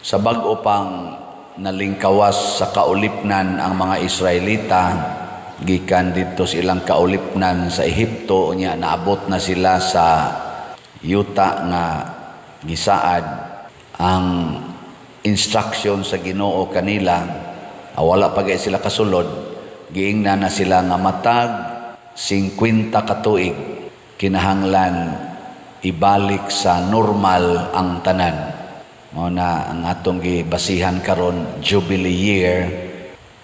Sa bag-o pang nalingkawas sa kaulipnan ang mga Israelita gikan didto sa ilang kaulipnan sa Ehipto, unya naabot na sila sa yuta nga gisaad. Ang instruction sa Ginoo kanila, wala pa gay sila kasulod, giingnan na sila nga matag 50 ka tuig kinahanglan ibalik sa normal ang tanan. Mao na ang atong gibasihan karon, Jubilee Year,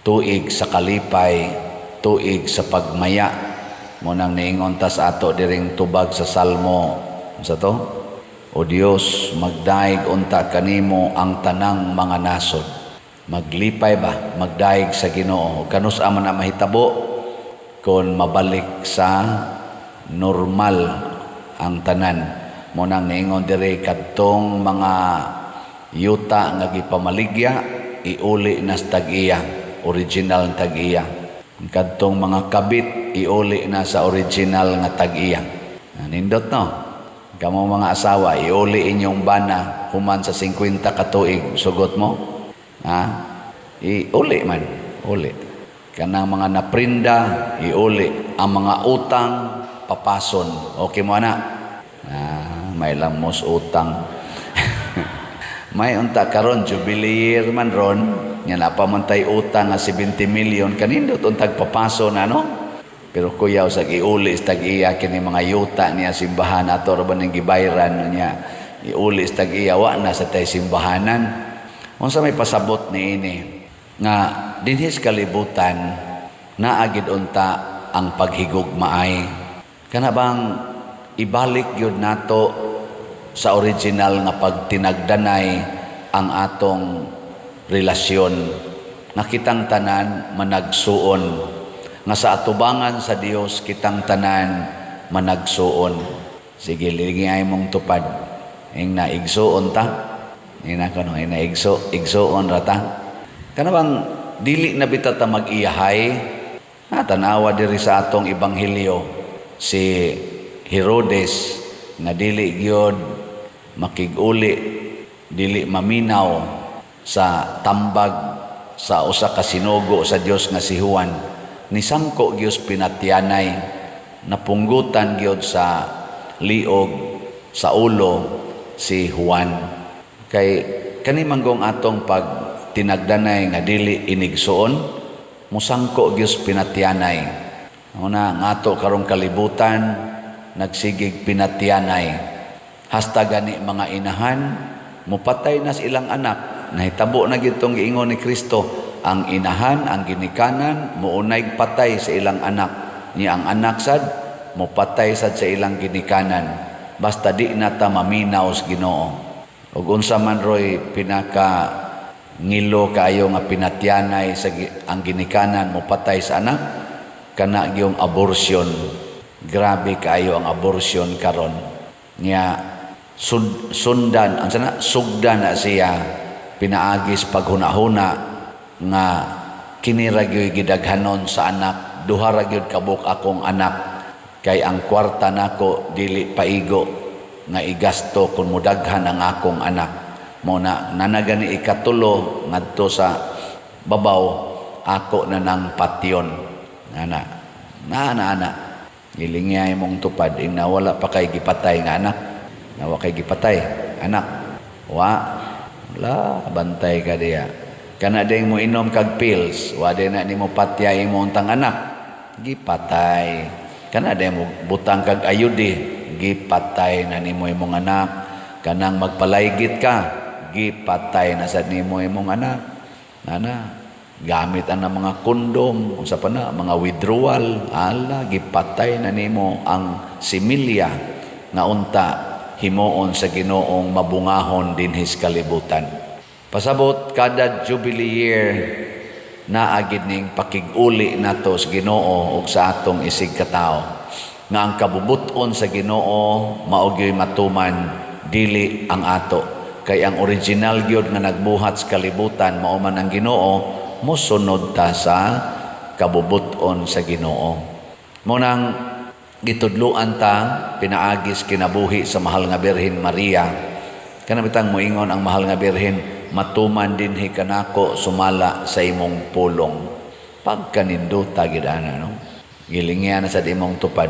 tuig sa kalipay, tuig sa pagmaya. Mao nang niingon ta sa ato diring tubag sa Salmo sa to, "O Dios, magdaig unta kanimo ang tanang mga nasod." Maglipay ba, magdaig sa Ginoo. Kanus-a man na mahitabo? Kon mabalik sa normal ang tanan. Mao nang niingon diri, kadtong mga yuta nga gipamaligya, iuli na sa tag-iya, original tag-iya. Kadtong mga kabit, iuli na sa original nga tag-iya. Nindot, no? Kamo mga asawa, iuli inyong bana human sa 50 ka tuig, sugot mo? Ha? Iuli man, uli. Kanang mga naprinda, iuli. Ang mga utang, papason. Okay mo na? May lang mos utang. May unta karon, Jubilee Year man ron, nga napa man tay utang nga 70 million, kanindot untag papason, ano? Pero kuyaw sa iuli sa tag-iya kini mga yuta niya simbahan ato ra ba ning gibayran niya. Iuli sa tag-iya, wa na sa tay simbahanan. Unsa may pasabot niini? Nga dinhi sa kalibutan naa gid unta ang paghigugmaay. Kana bang ibalik gyud nato sa original nga pagtinagdanay ang atong relasyon, nga kitang tanan managsuon, nga sa atubangan sa Dios kitang tanan managsuon. Sige, lingay mong tupad. Ing na igsuon ta, ing na kuno, ing na igsuon ra ta. Kana bang dili na bita ta mag-iyahay? Na tanawa diri sa atong ebanghelyo, si Herodes nga dili gyud makig-uli, dili maminaw sa tambag sa usa ka sinugo sa Dios nga si Juan, nisangko gyud pinatyanay, napunggutan gyud sa liog sa ulo si Juan. Kay kani manggong atong pag tinagdanay nga dili inigsuon, musangko gyud pinatyanay. Una ngato karong kalibutan nagsigig pinatyanay. Hasta gani mga inahan mupatay na sa ilang anak. Nahitabo na gyud tong giingon ni Kristo, ang inahan, ang ginikanan muunay patay sa ilang anak. Ni ang anak sad mupatay sad sa ilang ginikanan. Basta di na ta maminaw sa Ginoo. Ug unsa man roy pinaka ngilo kaayo nga pinatyanay sa ang ginikanan mupatay sa anak? Kana gyung abortion. Grabe kaayo ang abortion karon. Nya sundan ang sana, sugdan na siya pinaagis paghuna-huna nga kini ra gyud gidaghanon sa anak, duha ra gyud kabuk akong anak, kay ang kwarta nako dili paigo nga igasto kun mudaghan ang akong anak. Mo na nanagani ikatulo ngadto sa babaw, ako na nang patyon. Ana na ana ana gilingay mong tupad, ing nawala pa kay gipatay nga anak. Nawa kay gipatay anak? Wa la, bantay ka diya. Kana ding mo inom kag pills, wa din na nimo patya imo untang anak, gipatay. Kana ding mo butang kag ayudi, gipatay na nimo imong anak. Kanang magpalaygit ka, gipatay na sad nimo imong anak. Nana, gamit ang mga kondom, unsa pa na, mga withdrawal, ala, gipatay na nimo ang similya nga unta himuon sa Ginoong mabungahon dinhi sa kalibutan. Pasabot, kada Jubilee Year naagid ning pakig-uli nato sa Ginoo ug sa atong isig katawo, nga ang kabubuton sa Ginoo mao gyoy matuman, dili ang ato. Kay ang original gyud nga nagbuhat sa kalibutan mao man ang Ginoo, mosunod ta sa kabubuton sa Ginoo. Mo nang gitudluan ta pinaagis kinabuhi sa mahal nga Birhen Maria. Kana bitang moingon ang mahal nga Birhen, Matuman dinhi kanako sumala sa imong pulong. Pagkaninduta gid ana, no? Gilingyan na sa imong tupad.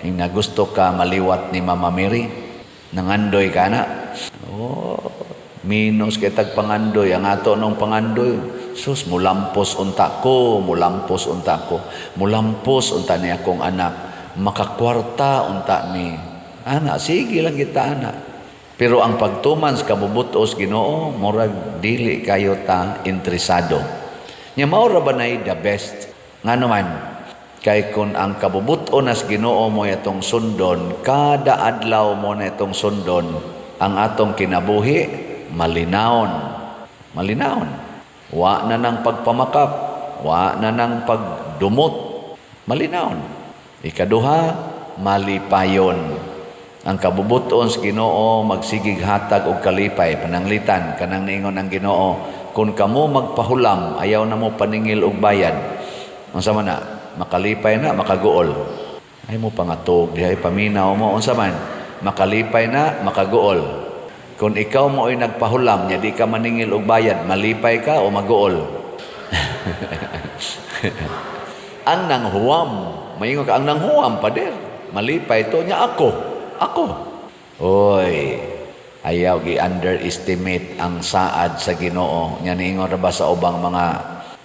Ing nagusto ka maliwat ni Mama Mary, nangandoy ka na. Oh, minus kay tag pangandoy ang ato nung pangandoy. Sus, mulampos unta ko, mulampos unta ko, mulampos unta ni akong anak, makakwarta unta mi. Ana, sige lang kita ana. Pero ang pagtuman sa kabubutos Ginoo, murag dili kayo ta interesado. Nya mao ra ba nay the best? Ngano man, kay kun ang kabubuton nas Ginoo mo atong sundon, kada adlaw mo na itong sundon, ang atong kinabuhi malinawon. Malinawon. Wa na nang pagpamakak, wa na nang pagdumot, malinawon. Ikaduha, malipayon. Ang kabubuton sa Ginoo magsigig hatag og kalipay, pananglitan kanang niingon ang Ginoo, kun kamo magpahulam, ayaw na mo paningil og bayad. Unsa man na? Makalipay na, makaguol. Ay mo pangatog dihay paminaw mo, unsa man? Makalipay na, makaguol. Kung ikaw mo ay nagpahulam, nya di ka maningil og bayad, malipay ka o maguol? Ang nanghuwam, maingon ka, ang nanghuwam, pader, malipay to niya ako. Ako. Oy, ayaw gi-underestimate ang saad sa Ginoo. Nya niingon ra ba sa ubang mga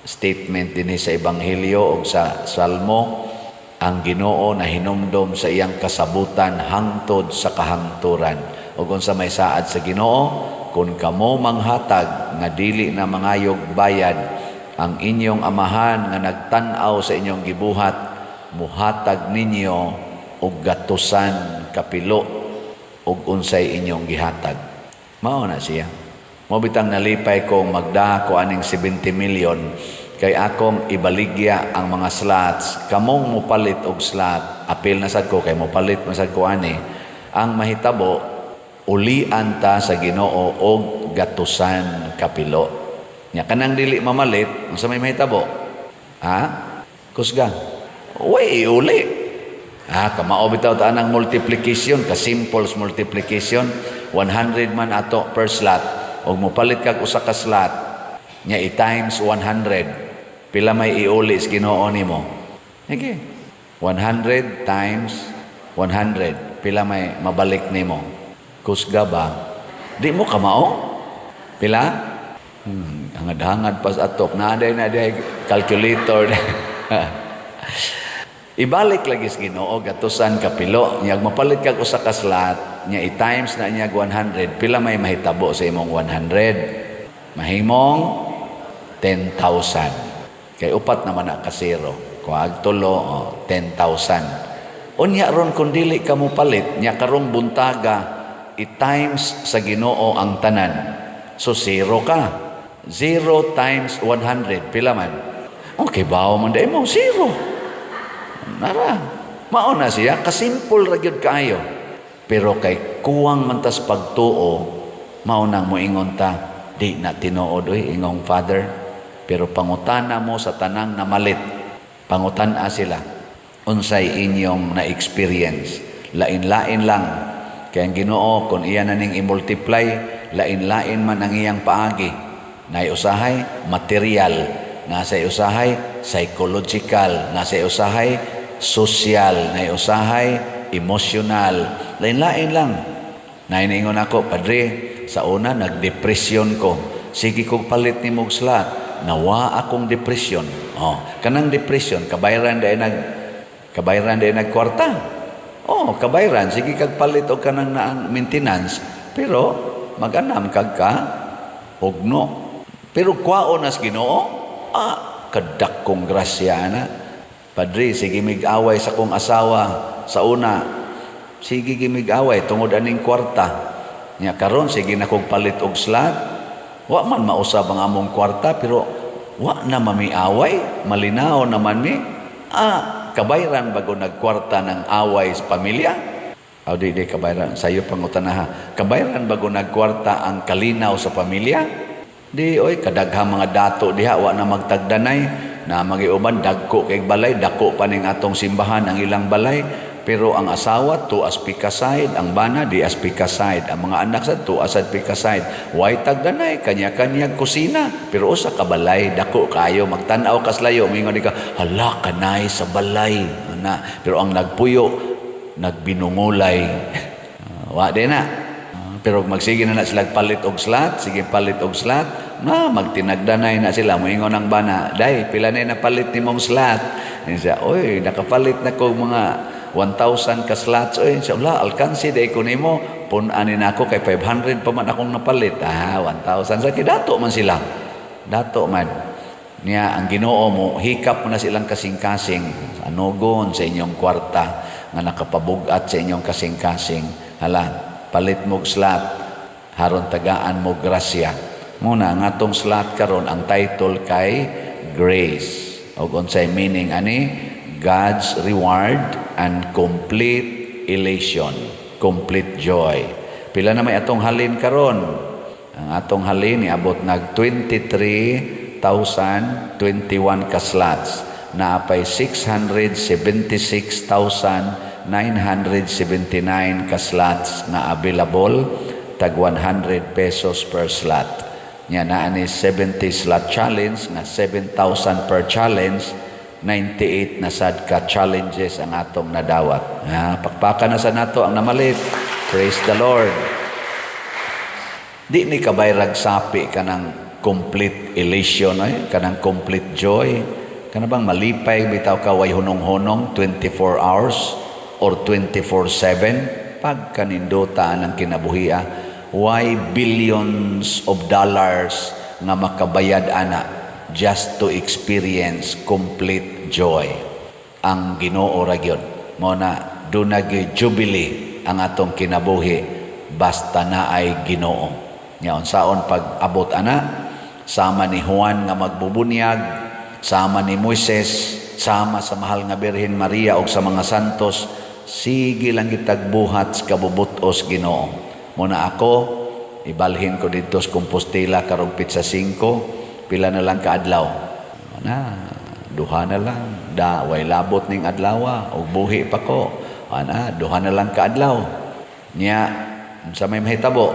statement dinhi sa Ebanghelyo o sa Salmo, ang Ginoo na hinumdom sa iyang kasabutan hangtod sa kahangturan. O kung sa may saad sa Ginoo, kung kamo manghatag nga dili na mangayog bayad, ang inyong amahan nga nagtan-aw sa inyong gibuhat, muhatag ninyo og gatusan kapilo og unsay inyong gihatag. Mao na siya. Mao bitang nalipay kong magda ko aning 70 million kay akong ibaligya ang mga slots. Kamong mopalit og slot, apil na sad ko kay mopalit man sad ko ani. Ang mahitabo, ulian ta sa Ginoo og gatusan kapilo. Nya kanang dili mamalit, unsa may mahitabo? Ha? Kusga. Way iuli. Ah, kamao bitaw ta anang multiplication, ka simple multiplication, 100 man ato per slot. Og mopalit kag usa ka slot, nya i times 100. Pila may iuli sa Ginoo nimo? Sige. 100 times 100. Pila may mabalik nimo? Kusga ba? Di mo kamao? Pila? Hangad-hangad pas atok. Naaday na day calculator. Ibalik lagi sa Ginoo gatusan kapilo. Nya mapalit kag usa ka slot, nya i-times na niya 100, pila may mahitabo sa imong 100? Mahimong 10,000. Kay upat naman na ka zero. Kuag tulo, oh, 10,000. Unya ron kung dili ka mo palit, nya karong buntaga i-times sa Ginoo ang tanan. So zero ka. 0 times 100, pila man? Okay, bawo man dai mo, zero. Nara, mao na siya, kasimple ra gyud kaayo. Pero kay kuwang man tas pagtuo, mao nang moingon ta, di na tinuod oy ingong Father. Pero pangutana mo sa tanang namalit, pangutana sila, unsay inyong na-experience. Lain-lain lang. Kaya ang Ginoo, kung iya na ning i-multiply, lain-lain man ang iyang paagi. Naay usahay material, nasa usahay psychological, nasa usahay social, naay usahay emotional. Lain-lain lang. Nainiingon ako, Padre, sa una nagdepresyon ko. Sige kog palit ni mog slot, nawa akong depresyon. Oh, kanang depression, kabayran day nagkwarta. Oh, kabayran sige kag palit og kanang naang maintenance, pero maganam kag ka hugno. Pero kwaon nas Ginoo, kadakong grasya na. Padre, sige mig-away sa kong asawa sa una. Sige gimig-away tungod aning kwarta. Nya karon sige na kog palit og slot. Wa man mausab ang among kwarta pero wa na mamiaway, malinaw naman mi. Kabayran bago nagkwarta ng away sa pamilya? O di kabayran, sayo pangutanaha. Kabayran bago nagkwarta ang kalinaw sa pamilya? Di oy kadaghang mga dato diha wa na magtagdanay na magiuban dagko kay balay, dako pa ning atong simbahan ang ilang balay. Pero ang asawa tuas pikas side, ang bana di as pikas side, ang mga anak sa tuas sa pikas side. Way tagdanay, kanya-kanya kusina, pero usa ka balay, dako kaayo magtan-aw kas layo, moingon ka, "Hala, kanay sa balay." Ana, pero ang nagpuyo nagbinungulay. Wa din na. Pero magsige na na sila palit og slot, sige palit og slot, na magtinagdanay na sila, moingon ang bana, "Day, pila na napalit nimong slot?" Siya, "Oy, nakapalit na ko mga 1,000 ka slots. Oy." Siya, "Wala, alkansi day ko nimo. Pun-anin ako kay 500 pa man akong napalit." Ah, 1,000. Sa dato man sila. Dato man. Niya, ang Ginoo mo, hikap mo na silang kasing-kasing. Anugon sa inyong kwarta nga nakapabugat sa inyong kasing-kasing. Hala, palit mo slot, haron tagaan mo grasya. Muna, ang atong slot karon, ang title kay Grace. O unsay meaning ani? God's reward and complete elation, complete joy. Pila na may atong halin karon? Ang atong halin niabot nag 23,021 ka slots. Naapay 676,979 ka slots na available, tag 100 pesos per slot. Nya naa ni 70 slot challenge nga 7,000 per challenge, 98 na sad ka challenges ang atong nadawat. Ha, pakpakan na sa nato ang namalit. Praise the Lord. Di ni kabayrag sapi kanang complete elation, ay, kanang complete joy. Kana bang malipay bitaw ka way hunong-hunong 24 hours or 24/7 pagkanindota ng kinabuhia. Why billions of dollars nga makabayad ana just to experience complete joy? Ang Ginoo ra gyud. Mo na duna gyud jubilee ang atong kinabuhi basta naay Ginoo. Nya unsaon pag abot ana? Sama ni Juan nga magbubunyag, sama ni Moises, sama sa mahal nga Birhen Maria og sa mga santos, sige lang kitag buhat sa kabubutos Ginoo. Muna ako ibalhin ko didto sa Compostela karong pitsa 5, pila na lang kaadlaw na, duha na lang da, way labot ning adlawa og buhi pa ko ana, duha na lang kaadlaw. Nya sa may mahitabo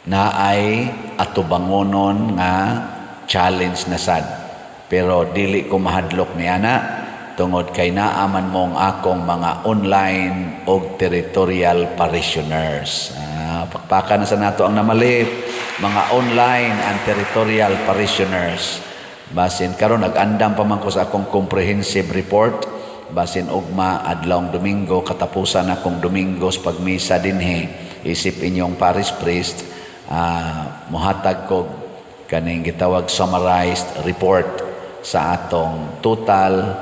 na ay atubangonon nga challenge na sad, pero dili ko mahadlok ni ana tungod kay naaman mong akong mga online og territorial parishioners. Ah, pakpakan na sa nato ang namalit, mga online and territorial parishioners. Basin karon nag-andam pa man ko sa akong comprehensive report, basin ugma adlawng Domingo, katapusan akong Domingo sa pagmisa dinhi isip inyong parish priest, mohatag ko kaning gitawag summarized report sa atong total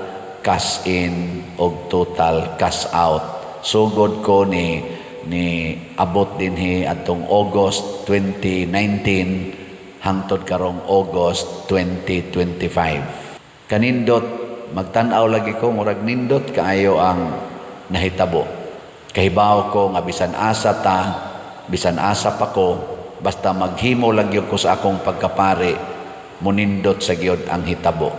cash in og total cash out. Sugod ko ni abot dinhi atong August 2019 hangtod karong August 2025. Kanindot magtan-aw lagi ko, murag nindot kaayo ang nahitabo. Kahibaw ko nga bisan asa ta, bisan asa pa ko, basta maghimo lang gyud ko sa akong pagkapari, munindot sa gyud ang hitabo.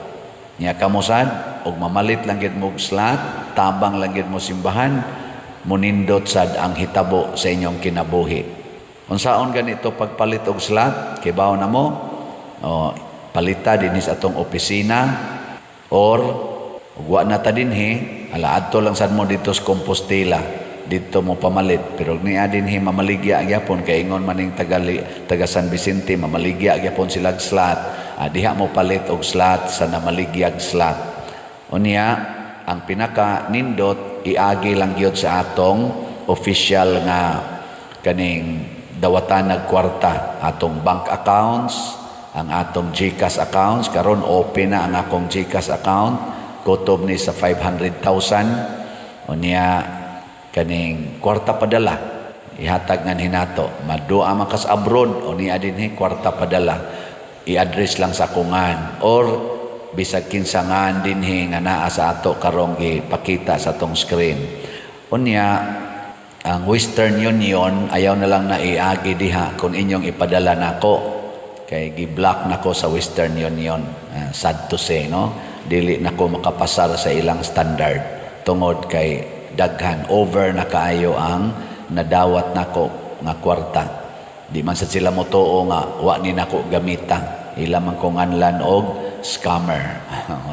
Nya kamo sad og mamalit lang gyud mo slot, tabang lang gyud mo simbahan, munindot sad ang hitabo sa inyong kinabuhi. Unsaon ganito pagpalit og slot? Kibaw na mo? O, palita dinhi sa atong opisina or ug wa na ta dinhi, ala, adto lang sad mo dito sa Compostela, didto mo pamalit. Pero niya dinhi mamaligya gyapon kay ingon maning tagali taga San Vicente, mamaligya gyapon sila slot. Ah, diha mo palit og slot sa namaligyag slot. Unya ang pinaka nindot, iagi lang gyud sa atong official nga kaning dawatan nag kwarta, atong bank accounts, ang atong GCash accounts. Karon open na ang akong GCash account, kutob ni sa 500,000. Unya kaning kwarta padala, ihatag nga hinato madua makas abroad o niya dinhi, kwarta padala, i-address lang sa kungan or bisag kinsa ngan dinhi nga naa sa ato karong gipakita sa atong screen. Unya ang Western Union, ayaw na lang na iagi diha kung inyong ipadala nako kay gi-block nako sa Western Union. Sad to say, no, dili nako makapasar sa ilang standard tungod kay Daghan, over na kaayo ang nadawat nako nga kwarta. Di man sad sila motuo nga wa ni nako gamita. Ila man ko nganlan og scammer.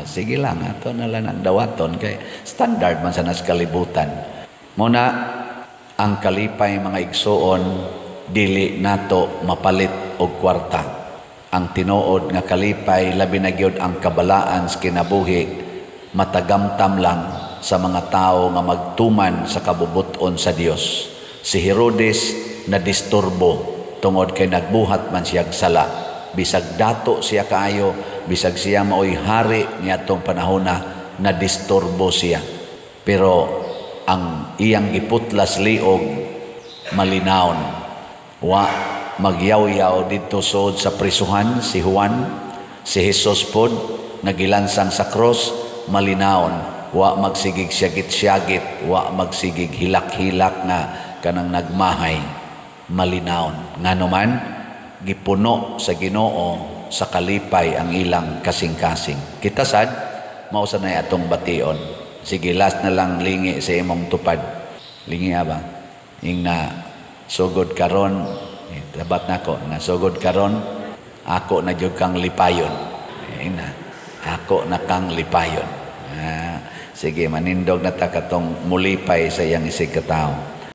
Sige lang, ato na lang ang dawaton kay standard man sa nas kalibutan. Muna ang kalipay, mga igsuon, dili nato mapalit og kwarta. Ang tinuod nga kalipay, labi na gyud ang kabalaan sa kinabuhi, matagamtam lang sa mga tao nga magtuman sa kabubuton sa Dios. Si Herodes na disturbo tungod kay nagbuhat man siya sala. Bisag dato siya kaayo, bisag siya maoy hari niadtong panahona, na disturbo siya. Pero ang iyang giputlas liog, malinawon. Wa magyawyaw didto sud sa prisuhan si Juan. Si Jesus pod nagilansang sa cross, malinawon. Wa magsigig syagit-syagit, wa magsigig hilak-hilak nga kanang nagmahay, malinawon. Ngano man, gipuno sa Ginoo sa kalipay ang ilang kasing-kasing. Kita sad, mao sa nay atong bation. Sige, last na lang, lingi sa imong tupad. Lingi ba? Ing na sugod karon, tabat nako, na sugod karon, ako na jud kang lipayon. Ing na, ako na kang lipayon. Ah, sige, manindog na ta katong mulipay sa iyang isig katao.